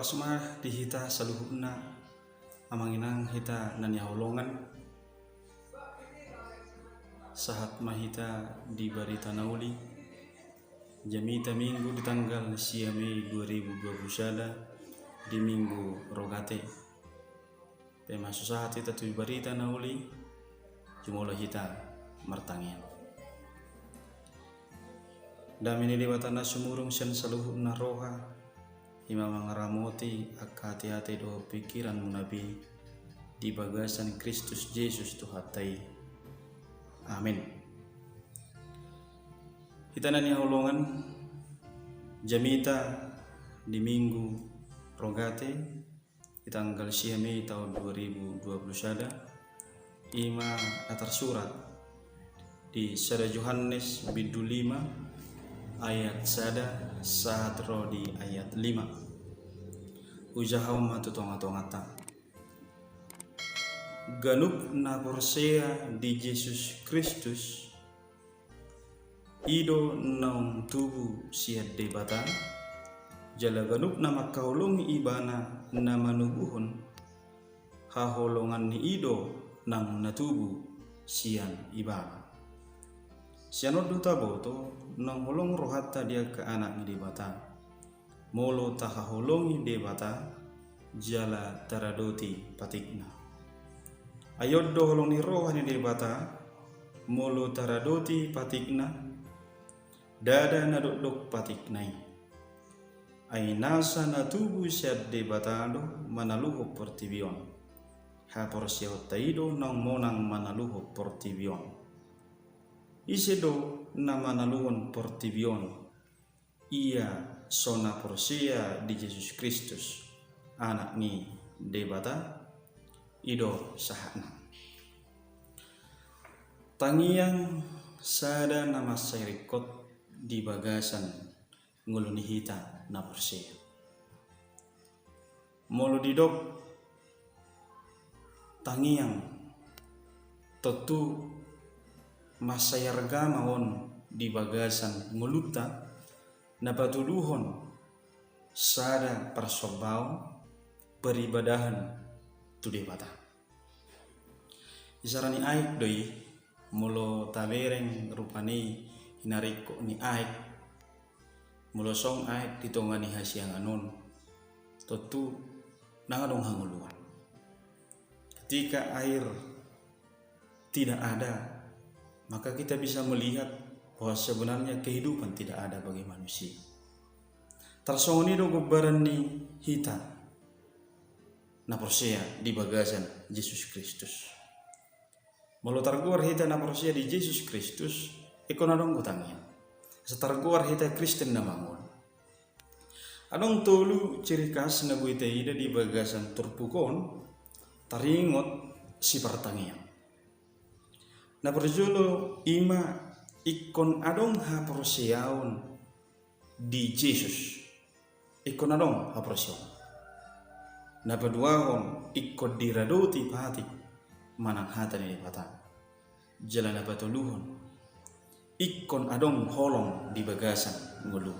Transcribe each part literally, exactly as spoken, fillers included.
Horas ma di hita saluhutna, amang inang hita na hinaholongan. Sahat ma hita di barita na uli. Jamita Minggu di tanggal sia Mei dua ribu dua puluh sada, di Minggu Rogate. Pe maso sahat hita tu barita na uli, jumolo hita martangiang. Dame ni Debata na sumurung sian saluhutna roha, i ma mangaramoti angka ateate dohot pingkiranmuna be di bagasan Kristus Jesus Tuhanta i. Amen. Hita na hinaholongan, jamita di Minggu Rogate, di tanggal sia Mei taon dua ribu dua puluh sada, i ma na tarsurat di sada Johannes bindu lima ayat sada sahat ro di ayat lima. Hujahahon ma tu tongatonganta. Ganup na porsea di Jesus Kristus, i do naung tubu sian Debata, jala ganup na mangkaholongi Ibana na manubuhon, haholonganni i do nang na tubu sian Ibana. Sian on do taboto naung holong rohanta di angka anak ni Debata, molo tahaholongi Debata jala taradoti patikna. Ai on do holong ni roha ni Debata, molo taradoti patikna, ndada na dokdok patikna i. Ai nasa na tubu sian Debata do manaluhon portibi on. Haporseaonta i do naung monang manaluhon portibi on. Ise do na manaluhon portibi on? Ia so na porsea di Jesus Kristus, Anak ni Debata, i do sahatna. Tangiang sada na mansai ringkot di bagasan ngolu ni hita na porsea. Molo didok tangiang, tontu mansai arga ma on di bagasan ngolunta na patuduhon sada parsombaon, paribadahan tu Debata. Isara ni aek do i, molo tabereng rupani hinaringkot ni aek. Molo songon aek di tonga ni hasiangan on, tontu nang adong hangoluan. Ketika air tidak ada, maka kita bisa melihat bahwa sebenarnya kehidupan tidak ada bagi manusia. Tarsongon i do gombaran ni hita na porsea di bagasan Jesus Kristus. Molo targoar hita na porsea di Jesus Kristus, ingkon adong do tangiang. Asa targoar hita Kristen na mangolu. Adong tolu ciri khas na boi taida di bagasan turpuk on, taringot sipartangiang. Na parjolo i ma ingkon adong haporseaon di Jesus. Ingkon adong haporseaon. Na paduahon, ingkon diradoti patik manang hata ni Debata. Jala na patoluhon, ingkon adong holong di bagasan ngolu.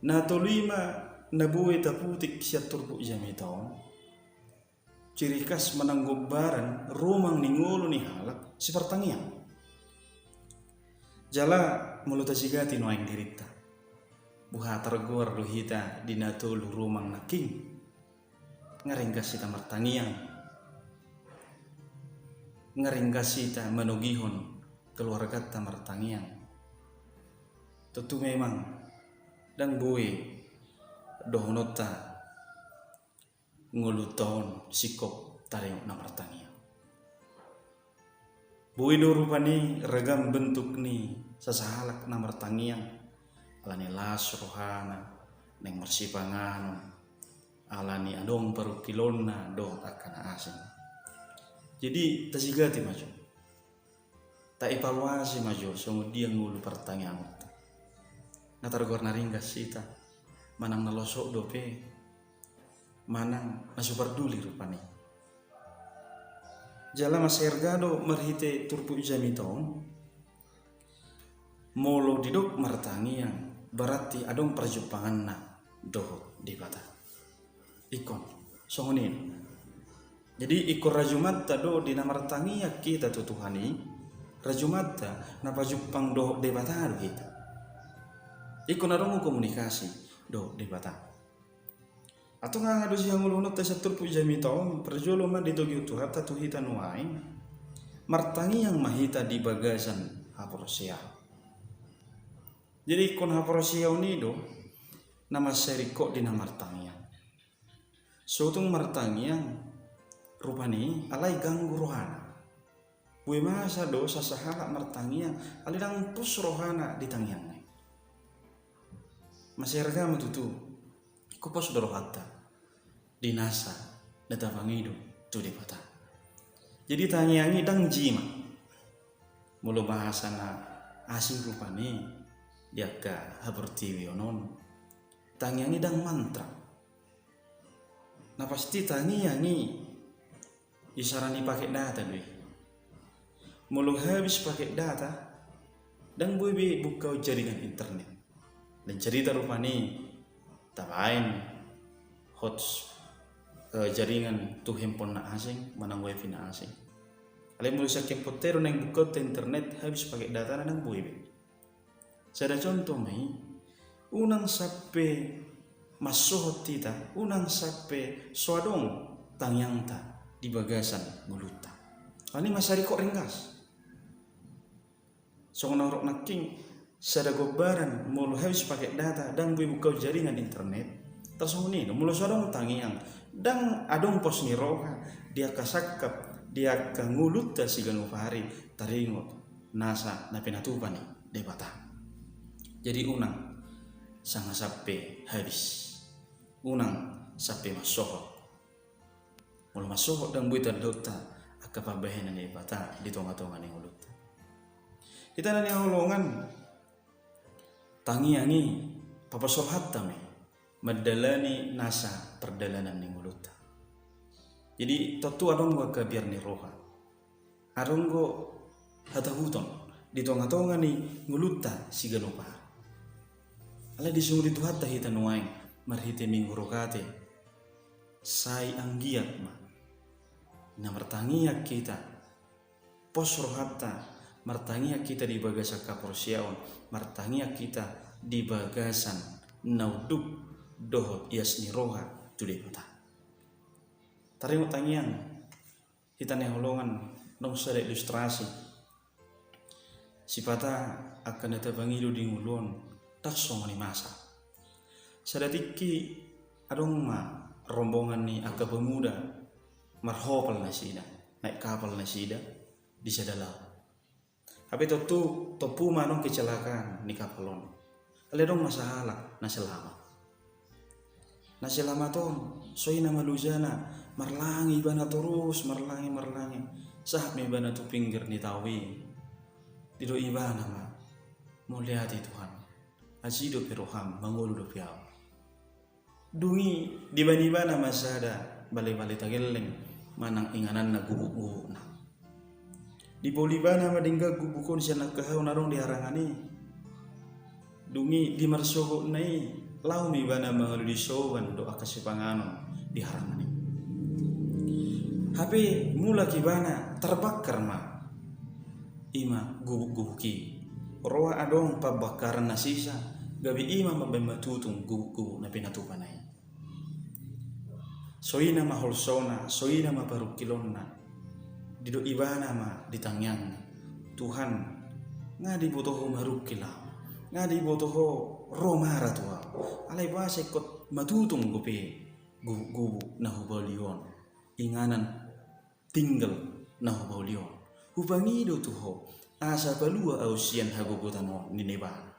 Na tolu i ma na boi taputik sian turpuk jamita on. Ciri khas manang gombaran rumang ni ngolu ni halak sipartangiang. Jala molo tasigati nuaeng dirinta, boha targoar do hita di na tolu rumang nangkin? Nga ringgas hita martangiang? Nga ringgas hita manogihon keluarganta martangiang? Tontu memang ndang boi dohononta ngolunta on singkop taringot na martangiang. Boi do rupani ragam bentuk ni sasahalak na martangiang, ala ni las rohana, naeng marsipanganon, ala ni adong parungkilonna dohot angka na asing. Jadi tasigati ma jo, taevaluasi ma jo songon dia ngolu partangiangonta. Nga targoar na ringgas hita, manang na losok dope, manang na so parduli rupani. Jala mansai arga do marhite turpuk jamita on, molo didok martangiang, berarti adong parjumpanganna dohot Debata. Ingkon songon i. Jadi ingkon rajumanta do di na martangiang hita tu Tuhan i, rajumanta na pajumpang dohot Debata do hita. Ingkon adong komunikasi dohot Debata. Antong angka dongan sihangoluhononta sian turpuk jamita on, parjolo ma ditogihon Tuhanta tu hita nuaeng, martangiang ma hita di bagasan haporseaon. Jadi ingkon haporseaon i do na mansai ringkot di na martangiang. So tung martangiang rupani alai ganggu rohana. Boi masa do sasahalak martangiang alai ndang pos rohana di tangiangna i. Mansai arga ma tutu, ingkon pos do rohanta di nasa na tapangido tu Debata. Jadi tangiang i ndang jimat. Molo bahasa na asing rupani di angka haportibion on, tangiang i ndang mantra. Na pasti tangiang i isara ni paket data do i. Molo habis paket data, ndang boi be buka jaringan internet. Ndang carita rupani tabaen hots, eh, jaringan tu handphone na asing manang wifi na asing. Alai molo sian handphoneta do naeng bukaonta internet, habis paket datana, ndang boi be. Sada contoh ma i, unang sampe mansohot hita, unang sampe so adong tangiangta di bagasan ngolunta. Alani mansai ringkot ringgas. Songon na hurang nangkin, sada gombaran molo habis paket data, ndang boi buka jaringan internet. Tarsongon i do molo so adong tangiang, ndang adong pos ni roha di angka sangkap, di angka ngolunta siganup ari taringot nasa na pinatupa ni Debata. Jadi unang sanga sampe habis, unang sampe mansohot. Molo mansohot ndang boi tandaonta angka pambahenan ni Debata di tonga-tonga ni ngolunta. Hita na hinaholongan, tangiang i papasorhanta ma i mandalani nasa pardalanan ni ngolunta. Jadi tontu adong do angka biar ni roha, adong do hatahuton di tonga-tonga ni ngolunta siganup ari. Alai disungkun Tuhanta hita nuaeng marhite Minggu Rokate, sai anggiat ma na martangiang hita pos rohanta, martangiang hita di bagasan haporseaon, martangiang hita di bagasan na unduk dohot ias ni roha tu Debata. Taringot tangiang, hita na hinaholongan, adong sada ilustrasi. Sipata angka na tapangido di ngolu on ndang songon i masa. Sada tingki adong ma rombongan ni angka pemuda marhopal nasida, naek kapal nasida di sada laut. Hape tontu tompu ma adong kecelakaan ni kapal on. Alai adong ma sahalak na selamat. Na selamat on, so i nama lojana, marlangi ibana torus, marlangi, marlangi. Sahat ma ibana tu pinggir ni tao i. Didok ibana ma, mauliate Tuhan, aji dope roham, mangolu dope ahu. Dung i dibaen ibana ma sada bale-bale tagelleng manang ingananna gubuk-gubukna. Dipauli ibana ma denggan gubuk on sian angka hau na adong di harangan i. Dung i di marsohotna i, laho ma ibana mangalusi soban dohot angka sipanganon di harangan i. Hape mulak ibana, tarbakar ma i ma gubuk-gubuk i. Roa adong pambakaran na sisa, gabe i ma mambaen matutung gubuk-gubuk na pinatupana i. So i nama holsona, so i nama parungkilonna. Didok ibana ma di tangiangna, Tuhan, nga diboto Ho marungkil ahu, nga diboto Ho ro mara tu ahu. Alai boasa ingkon matutung dope gubuk-gubuk na hupauli on, inganan tinggal na hupauli on. Hupangido tu Ho asa palua ahu sian hagogotan on, ninna ibana.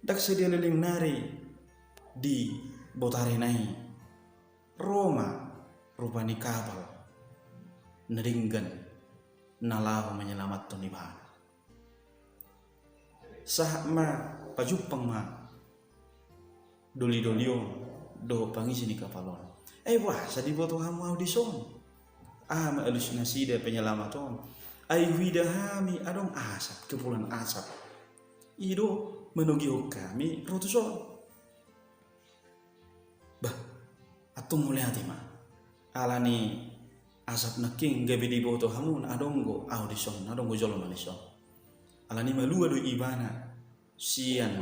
Ndang sadia leleng nari di botarina i, ro ma rupani kapal na denggan na laho manyalamathon ibana. Sahat ma pajumpang ma doli-doli on dohot pangisi ni kapal on. Ai boasa diboto hamu ahu dison? Aha ma alus nasida penyelamat on? Ai huida hami adong asap, kepulan asap. I do manogihon hami ro tuson. Bah, Tung mauliate ma. Alani asap nangkin gabe diboto hamu na adong do ahu dison, na adong do jolma dison. Alani malua do ibana sian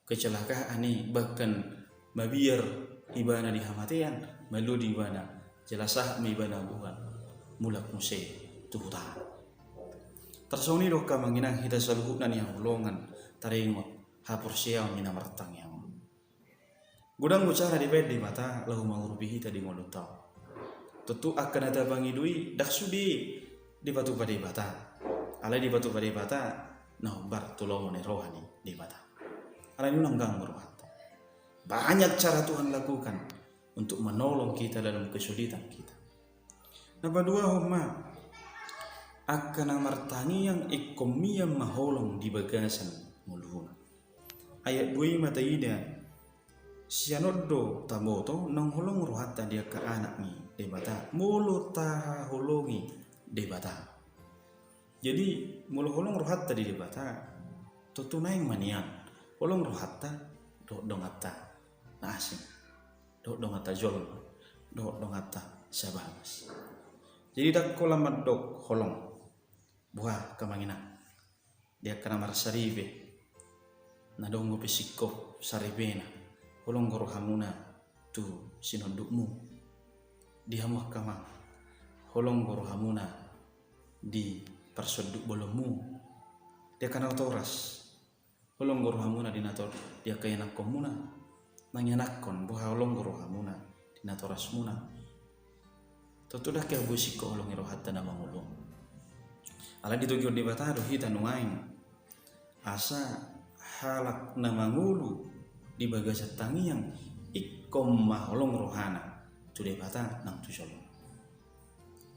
kecelakaan i, bahkan mabiar ibana di hamatean, malua do ibana, jala sahat ma ibana buhan mulak muse tu hutana. Tarsongon i do angka amang inang hita saluhutna na hinaholongan, taringot haporseaon ni na martangiang on. Godang do cara dibaen Debata laho mangurupi hita di ngolunta on. Tontu angka na tapangido i ndang sude dipatupa Debata. Alai dipatupa Debata na hombar tu lomo ni roha ni Debata. Alai unang ganggu rohanta. Banyak cara Tuhan lakukan untuk menolong kita dalam kesulitan kita. Na paduahon ma, angka na martangiang ingkon mian ma holong di bagasan ngoluna. Ayat dua i ma taida, sian on do taboto naung holong rohanta di angka anak ni Debata molo tahaholongi Debata. Jadi molo holong rohanta di Debata, tontu naeng ma nian holong rohanta dohot donganta na asing, dohot donganta jolma, dohot donganta sabagas. Jadi ndang holan mandok holong, boha angka amang inang, di angka na marsaripe, na adong dope singkop saripena, holong do rohamuna tu sinondukmu. Di hamu angka amang, holong do rohamuna di parsonduk bolonmu. Di angka natoras, holong do rohamuna di nator-, di angka ianakkonmuna. Nang ianakkon, boha holong do rohamuna di natorasmuna. Tontu ndang hea boi singkop holong ni rohanta na mangolu. Alai ditogihon Debata do hita nuaeng asa halak na mangolu di bagasan tangiang, ingkon ma holong rohana tu Debata nang tu jolma.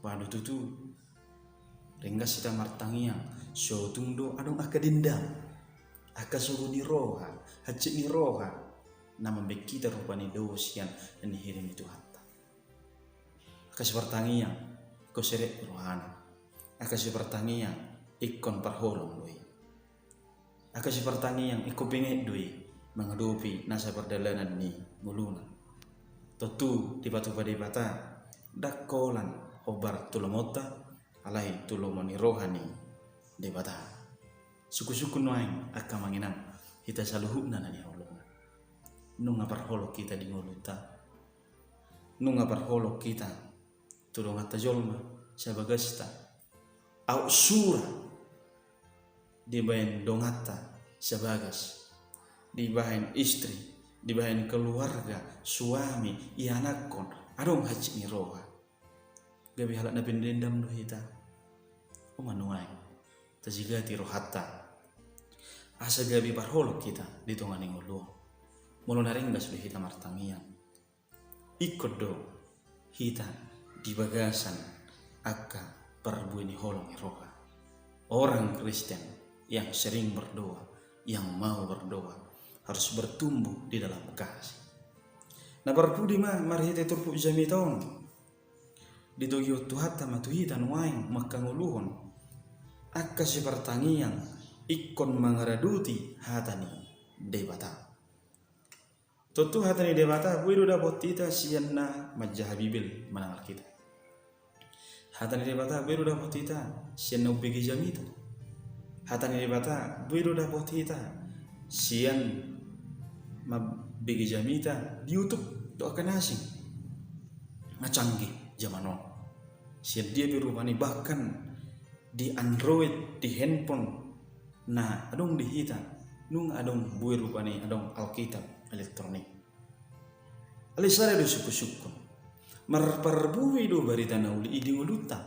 Boha do tutu, ringgas hita martangiang, so tung do adong angka dendam, angka sogo ni roha, hansit ni roha, na mambaen hita rupani dao sian na nihirim ni Tuhanta. Angka sipartangiang ingkon serep rohana. Angka sipartangiang ingkon parholong do i. Angka sipartangiang ingkon pinget do i mangadopi nasa pardalanan ni ngoluna. Tontu dipatupa Debata ndang holan hombar tu lomonta, alai tu lomo ni roha ni Debata. Sungkun-sungkun nuaeng angka amang inang, hita saluhutna na hinaholongan. Nunga parholong hita di ngolunta. Nunga parholong hita tu donganta jolma, sabagasta. Aut sura dibaen donganta sabagas, dibaen istri, dibaen keluarga, suami, ianakkon, adong hansit ni roha. Gabe halak na pendendam do hita. Unang nuaeng tajigati rohanta asa gabe parholong hita di tonga ni ngolu on. Molo na ringgas do hita martangiang, ingkon do hita di bagasan angka parbue ni holong ni roha. Orang Kristen yang sering berdoa, yang mau berdoa, harus bertumbuh di dalam kasih. Na parpudi ma marhite turpuk jamita on. Ditogihon Tuhanta ma tu hita nuaeng mangkangoluhon angka sipartangiang ingkon mangaradoti hata ni Debata. Tontu hata ni Debata boi do dapot hita sian na manjaha Bibel manang Alkitab. Hata ni Debata boi do dapot hita sian na umbege jamita. Hata ni Debata boi do dapot hita sian mambege jamita di YouTube dohot angka na asing. Na canggih jaman on. Sian dia pe rupani, bahkan di Android, di handphone na adong di hita, nunga adong boi rupani adong Alkitab elektronik. Alai sada do sungkun-sungkun. Marparbue do barita na uli i di ngolunta.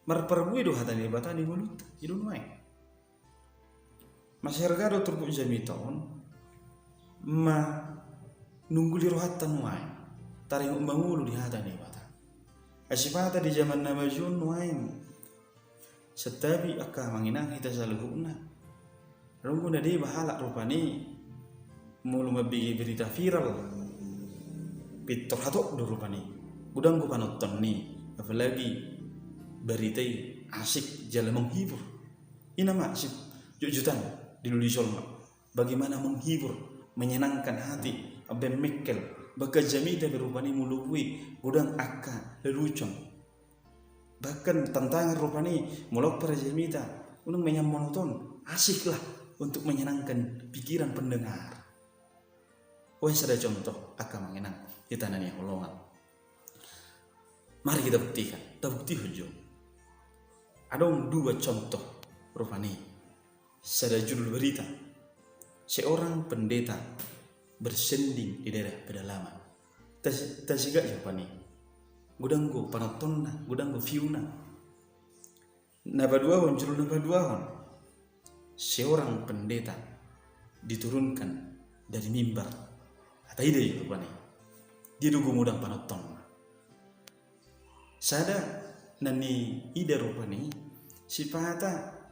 Marparbue do hata ni Debata di ngolunta. I do nuaeng. Mansai arga do turpuk jamita on manungguli rohanta nuaeng taringot mangolu di hata ni Debata. Ai sipata di jaman na maju on nuaeng, santabi angka amang inang hita saluhutna. Adong do na deba halak rupani molo mambege berita viral, pintor hatop do rupani. Godang do panonton ni, apalagi berita i asik jala menghibur. I nama sijotjotan dilului jolma. Bagaimana menghibur, menyenangkan hati, amben mengkel, Bahkan jamita pe rupani molo boi godang angka lelucon. Bahkan tantangan rupani molo ahu parjamita, unang ma nian monoton, asiklah untuk menyenangkan pikiran pendengar. Oi, sada contoh angka amang inang, hita na hinaholongan. Mari hita buktikan, tabuktihon jo. Adong dua contoh rupani. Sada judul berita, seorang pendeta bersending di daerah pedalaman. Tas-, tasiga jo rupani. Godang do panontonna, godang do view-na. Na paduahon, judul na paduahon, seorang pendeta diturunkan dari mimbar. Taida jo rupani. Dia do gumodang panontonna. Sada na niida rupani, sipata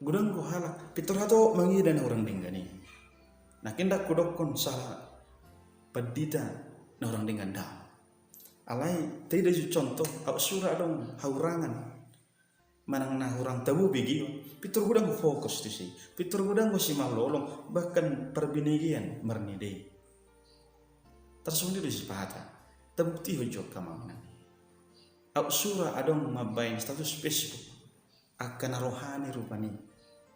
godang do halak, pintor hatop mangida na hurang denggan i. Nangkin ndang hudokkon salah pandita na hurang denggan, daong. Alai taida jo contoh, aut sura adong hahurangan manang na hurang tabo begeon, pintor godang fokus tusi, pintor godang simalolong, bahkan parbenegean marnida i. Tarsongon i do sipata, tabuktihon jo angka amang inang. Aut sura adong mambaen status Facebook angka na rohani rupani.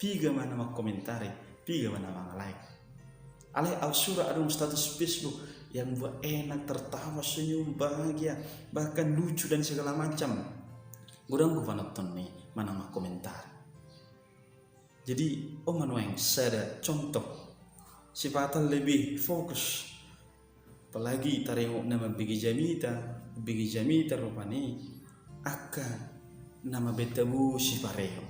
Piga ma na mangkomentari, piga ma na mangalike. Alai aut sura adong status Facebook yang buat enak, tertawa, senyum, bahagia, bahkan lucu dan segala macam. Godang do panonton ni manang mangkomentari. Jadi on ma nuaeng sada contoh, sipata lebih fokus. Apalagi taringot na mambege jamita, mambege jamita rupani angka na mambaen tabo sipareon,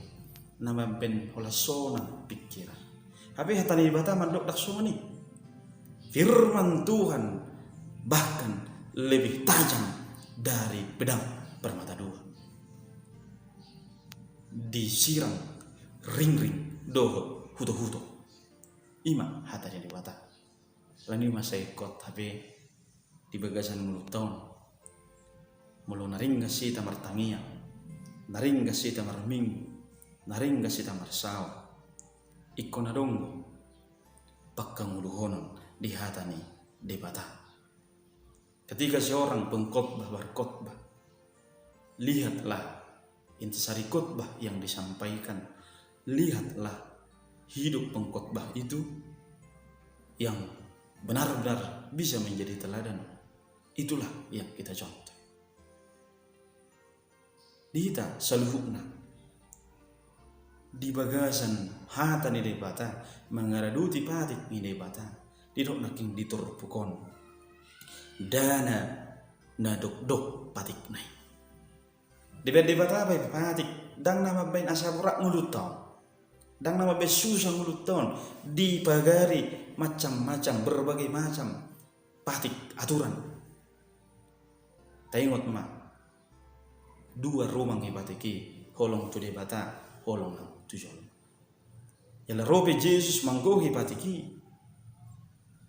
na mambaen holan sonang pikiran. Hape hata ni Debata mandok ndang songon i. Firman Tuhan bahkan lebih tajam dari pedang bermata dua, disirang ringring dohot hutohuto. I ma hata ni Debata. Alani i ma sai ingkon hape di bagasan ngolunta on, molo na ringgas hita martangiang, na ringgas hita marminggu, na ringgas hita marsaor, ingkon adong do pangkangoluhonon di hata ni Debata. Ketika seorang pengkhotbah berkhotbah, lihatlah intisari khotbah yang disampaikan, lihatlah hidup pengkhotbah itu yang benar-benar bisa menjadi teladan. Itulah yang kita contoh. Di hita saluhutna, di bagasan hata ni Debata, mangaradoti patik ni Debata, didok nangkin di turpuk on, ndada na dokdok patikna i. Dibaen Debata pe patik, ndang na mambaen asa borat ngolunta on, ndang na mambaen susa ngolunta on, dipagari macam-macam, berbagai macam patik, aturan. Taingot ma, dua rumang i patik i, holong tu Debata, holong nang tu jolma. Jala ro pe Jesus manggohi patik i,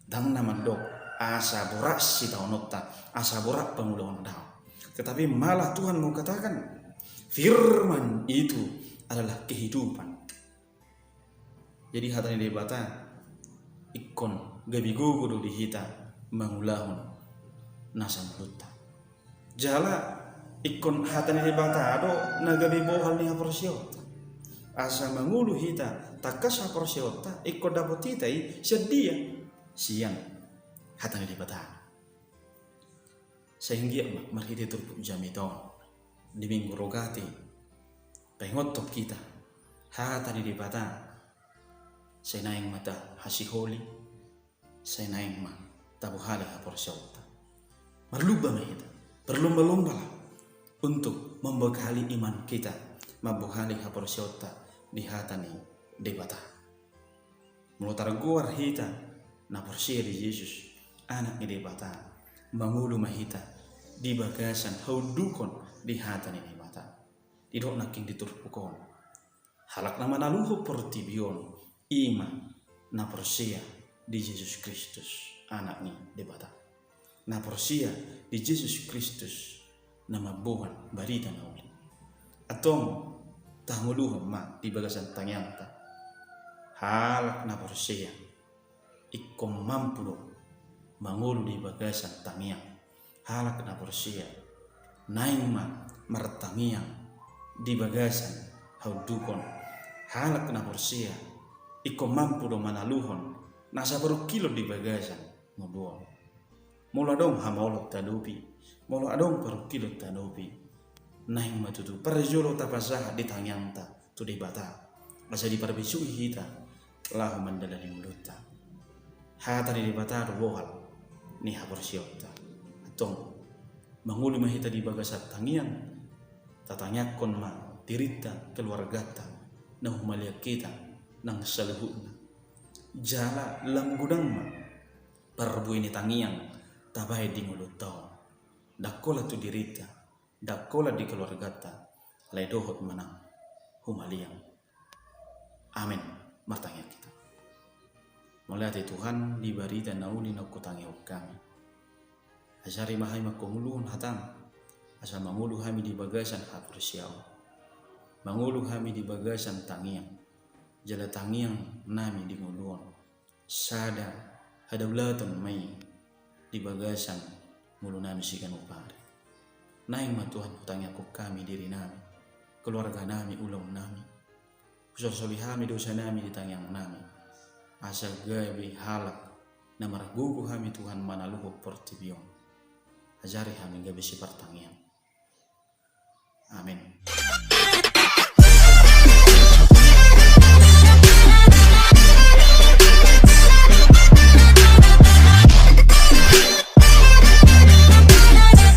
ndang na mandok asa borat sitaononta, asa borat pangulahon, daong. Tetapi malah Tuhan mau katakan, firman itu adalah kehidupan. Jadi hata ni Debata ingkon gabe gogo do di hita mangulahon nasa ngolunta. Jala ingkon hata ni Debata do na gabe bohal ni haporseaonta. Asa mangolu hita tangkas haporseaonta, ingkon dapot hita i sian dia? Sian hata ni Debata. Sai anggiat ma marhite turpuk jamita on di Minggu Rogate, paingothon hita hata ni Debata. Sai naeng ma tahasiholi, sai naeng ma tabohali haporseaonta. Marlumba ma hita, berlomba-lombalah untuk membekali iman kita, mambohali haporseaonta di hata ni Debata. Molo targoar hita na porsea di Jesus, anak ni Debata, mangolu ma hita di bagasan haundukon di hata ni Debata. Didok nangkin di turpuk on, halak na manaluhon portibi on, i ma na porsea di Jesus Kristus, anak ni Debata. Na porsea di Jesus Kristus na mamboan barita na uli. Antong, tahangoluhon ma di bagasan tangiangta, halak na porsea ingkon mampu do mangolu di bagasan tangiang. Halak na porsea, naeng ma martangiang di bagasan haundukon. Halak na porsea, ingkon mampu do manaluhon na saparungkilon di bagasan ngolu on. Molo adong hamaolon tahadopi, molo adong parungkilon tahadopi, naeng ma tutu parjolo tapasahat di tangiangta tu Debata, asa diparbisuhi hita laho mandalani ngolunta. Hata ni Debata do bohal ni haporseaonta. Antong, mangolu ma hita di bagasan tangiang, tatangiangkon ma dirinta, keluarganta, na humaliang hita nang saluhutna. Jala lam godang ma parbue ni tangiang tabahen di ngolunta on. Ndang holan tu dirinta, ndang holan di keluarganta, alai dohot ma nang humaliang. Amen. Martangiang hita. Mauliate Tuhan di barita na uli na hutangihon hami. Ajari ma hami mangkangoluhon hatam, asa mangolu hami di bagasan haporseaon. Mangolu hami di bagasan tangiang, jala tangiangnami di ngolu on sada hadaulaton ma i di bagasan ngolunami siganup ari. Naeng ma Tuhan hutangihon hami dirinami, keluarganami, ulaonnami. Husolsoli hami dosanami di tangiangnami, asa gabe halak na margogo hami Tuhan manaluhon portibi on. Ajari hami gabe sipartangiang. Amen.